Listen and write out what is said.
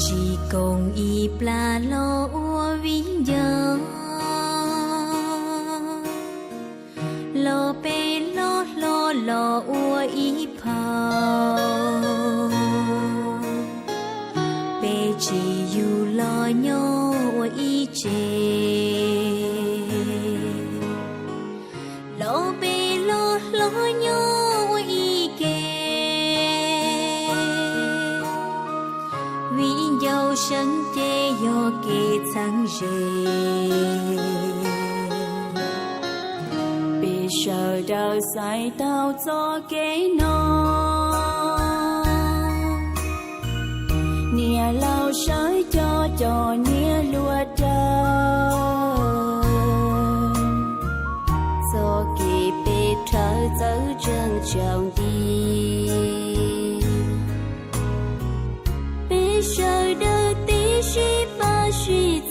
Tsis koom ib plag los ua viv ncaus, los peb loj hlob los ua ib phau, peb tsis yug los nyob ua ib tse, los peb loj hlob nyob ua ib ke. Viv ncaus seeb ces yog kev txheeb ze, peb sawv daws xaiv tau txoj kev no. Niam laus sawv cov cov niag hluas dawb, txoj kev peb rhawv txawv tsees tsaus nti. Peb sawv daws tib sib pab sib